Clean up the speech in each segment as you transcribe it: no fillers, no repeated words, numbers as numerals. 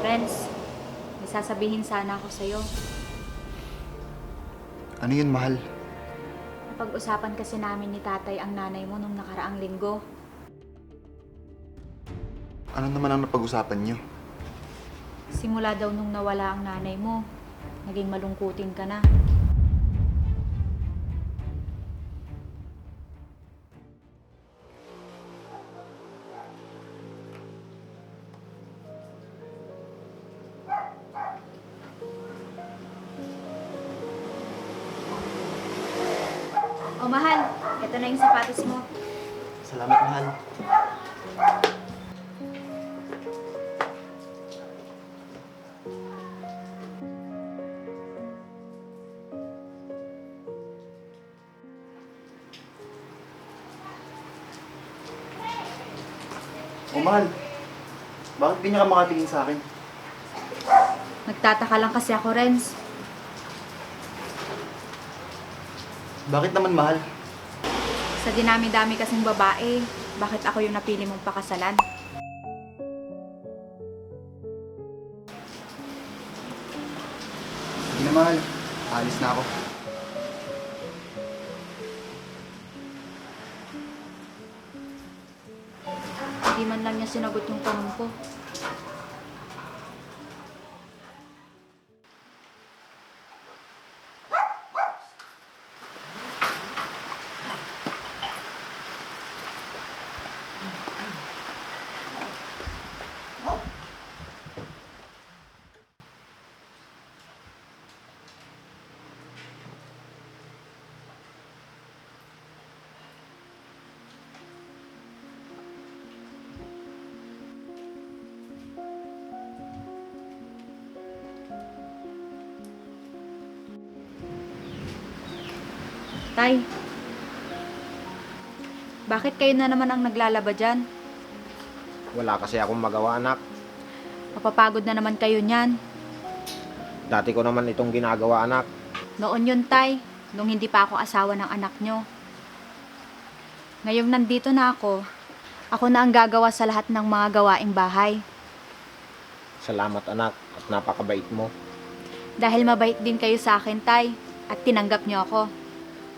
Renz, may sasabihin sana ako sa'yo. Ano yun, mahal? Napag-usapan kasi namin ni tatay ang nanay mo nung nakaraang linggo. Ano naman ang napag-usapan niyo? Simula daw nung nawala ang nanay mo, naging malungkutin ka na. Oh, mahal, ito na yung sapatos mo. Salamat, mahal. Oh, mahal. Bakit di niya ka makatingin sa akin? Nagtataka lang kasi ako, Renz. Bakit naman, mahal? Sa dinami-dami kasing babae, bakit ako yung napili mong pakasalan? Sige na, mahal. Alis na ako. Hindi man lang niya sinagot yung tanong ko. Tay, bakit kayo na naman ang naglalaba dyan? Wala kasi akong magawa, anak. Mapapagod na naman kayo niyan. Dati ko naman itong ginagawa, anak. Noon yun, Tay, nung hindi pa ako asawa ng anak nyo. Ngayong nandito na ako na ang gagawa sa lahat ng mga gawaing bahay. Salamat, anak, at napakabait mo. Dahil mabait din kayo sa akin, Tay, at tinanggap nyo ako.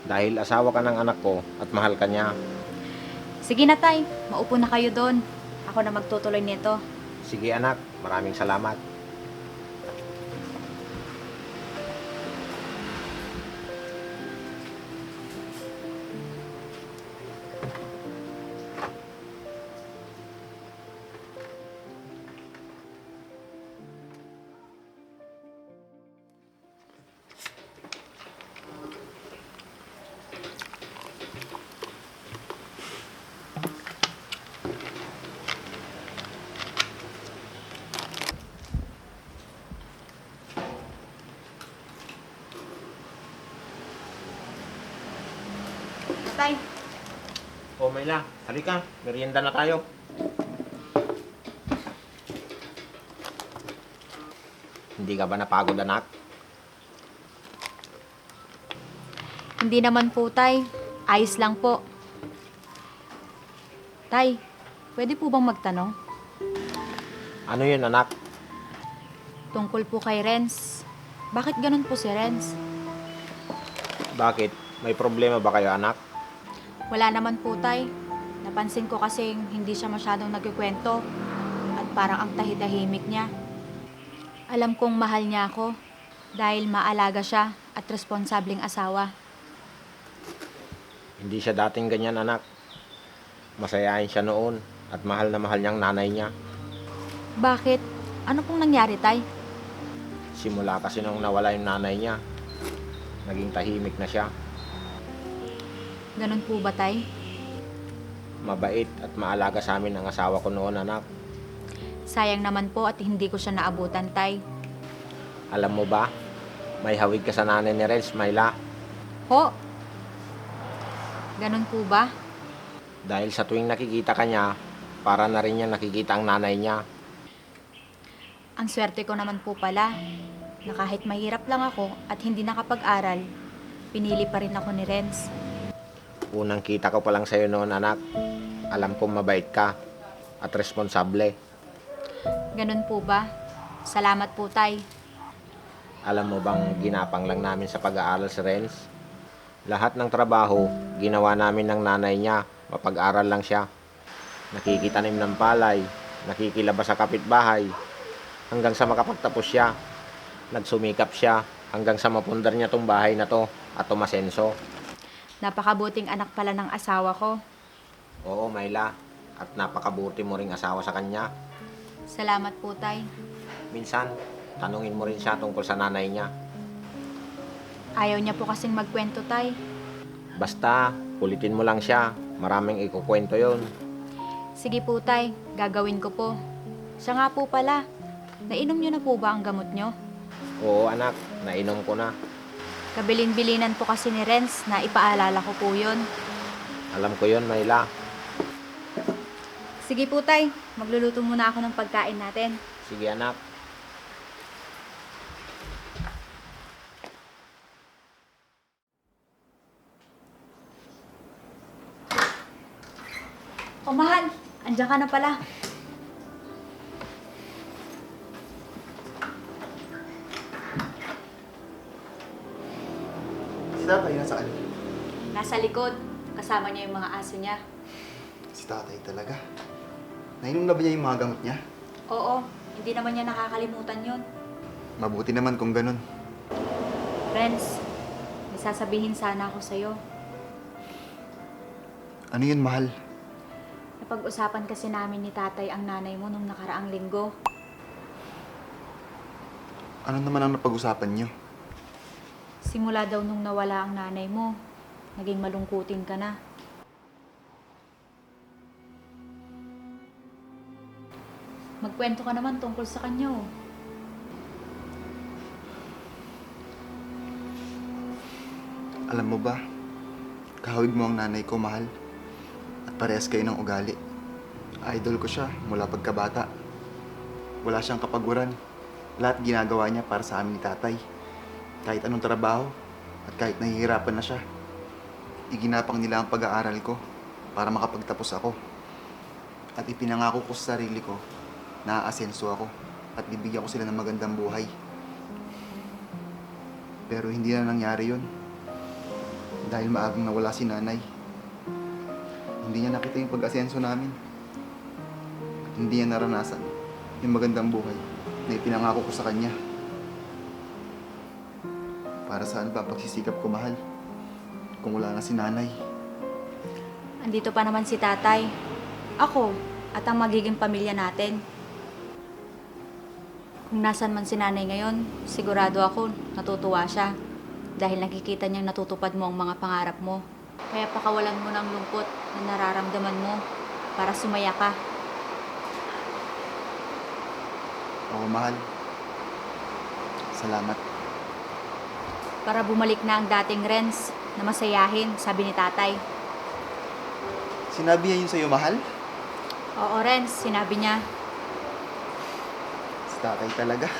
Dahil asawa ka ng anak ko at mahal ka niya. Sige na, Tay, maupo na kayo doon. Ako na magtutuloy nito. Sige, anak, maraming salamat. Tay, O, Mayla, halika, merienda na tayo. Hindi ka ba napagod, anak? hindi naman po, Tay. Ayos lang po. Tay, pwede po bang magtanong? Ano yun, anak? Tungkol po kay Renz. Bakit ganun po si Renz? Bakit? May problema ba kayo, anak? Wala naman po, Tay. Napansin ko kasing hindi siya masyadong nagkikwento at parang ang tahitahimik niya. Alam kong mahal niya ako dahil maalaga siya at responsableng asawa. Hindi siya dating ganyan, anak. Masayahin siya noon at mahal na mahal niyang nanay niya. Bakit? Ano pong nangyari, Tay? Simula kasi nung nawala yung nanay niya, naging tahimik na siya. Ganun po ba, Tay? Mabait at maalaga sa amin ang asawa ko noon, anak. Sayang naman po at hindi ko siya naabutan, Tay. Alam mo ba, may hawig ka sa nanay ni Renz, Mayla. Ho? Ganun po ba? Dahil sa tuwing nakikita ka niya, para na rin niya nakikita ang nanay niya. Ang swerte ko naman po pala na kahit mahirap lang ako at hindi nakapag-aral, pinili pa rin ako ni Renz. Unang kita ko pa lang sa'yo noon, anak. Alam kong mabait ka at responsable. Ganun po ba? Salamat po, Tay. Alam mo bang ginapang lang namin sa pag-aaral si Renz? Lahat ng trabaho, ginawa namin ng nanay niya. Mapag-aral lang siya. Nakikitanim ng palay, nakikilabas sa kapitbahay, hanggang sa makapagtapos siya. Nagsumikap siya hanggang sa mapundar niya tong bahay na to at tumasenso. Napakabuting anak pala ng asawa ko. Oo, Myla. At napakabuti mo ring asawa sa kanya. Salamat po, Tay. Minsan, tanungin mo rin siya tungkol sa nanay niya. Ayaw niya po kasing magkwento, Tay. Basta, kulitin mo lang siya. Maraming ikukwento yon. Sige po, Tay. Gagawin ko po. Siya nga po pala. Nainom niyo na po ba ang gamot niyo? Oo, anak. Nainom ko na. Kabilin-bilinan po kasi ni Renz na ipaalala ko po yun. Alam ko yon, Myla. Sige po, Tay. Magluluto muna ako ng pagkain natin. Sige, anak. O, mahal. Andiyan ka na pala. Si tatay nasaan? Nasa likod. Kasama niya yung mga aso niya. Si tatay talaga. Nainom na ba niya yung mga gamot niya? Oo. Hindi naman niya nakakalimutan yun. Mabuti naman kung ganun. Renz, may sasabihin sana ako sa'yo. Ano yun, mahal? Napag-usapan kasi namin ni tatay ang nanay mo nung nakaraang linggo. Ano naman ang napag-usapan niyo? Simula daw nung nawala ang nanay mo, naging malungkutin ka na. Magkwento ka naman tungkol sa kanya, oh. Alam mo ba, kahawig mo ang nanay ko, mahal. At parehas kayo ng ugali. Idol ko siya mula pagkabata. Wala siyang kapaguran. Lahat ginagawa niya para sa amin ni tatay. Kahit anong trabaho at kahit nahihirapan na siya. Iginapang nila ang pag-aaral ko para makapagtapos ako. At ipinangako ko sa sarili ko na aasenso ako at bibigyan ko sila ng magandang buhay. Pero hindi na nangyari yun. Dahil maagang nawala si nanay. Hindi niya nakita yung pag-asenso namin. At hindi niya naranasan yung magandang buhay na ipinangako ko sa kanya. Para saan pa ang pagsisikap ko, mahal? Kung wala na si nanay. Andito pa naman si tatay. Ako at ang magiging pamilya natin. Kung nasan man si nanay ngayon, sigurado ako natutuwa siya. Dahil nakikita niyang natutupad mo ang mga pangarap mo. Kaya pakawalan mo ng lungkot na nararamdaman mo para sumaya ka. Oo, mahal. Salamat. Para bumalik na ang dating Renz na masayahin, sabi ni tatay. Sinabi niya yun sa'yo, mahal? Oo, Renz, sinabi niya. Si tatay talaga.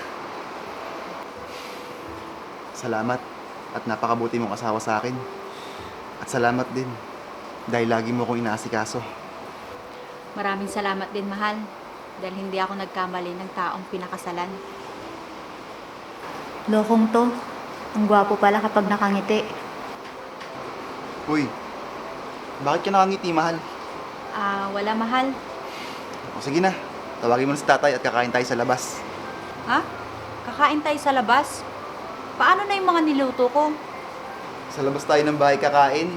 Salamat. At napakabuti mong asawa sa akin. At salamat din. Dahil lagi mo akong inaasikaso. Maraming salamat din, mahal. Dahil hindi ako nagkamali ng taong pinakasalan. Lokong to. Ang gwapo pala kapag nakangiti. Uy, bakit ka nakangiti, mahal? Wala, mahal. O sige na, tawagin mo na si tatay at kakain tayo sa labas. Ha? Kakain tayo sa labas? Paano na yung mga niluto ko? Sa labas tayo ng bahay kakain.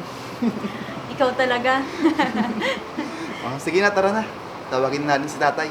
Ikaw talaga. O, sige na, tara na. Tawagin na natin si tatay.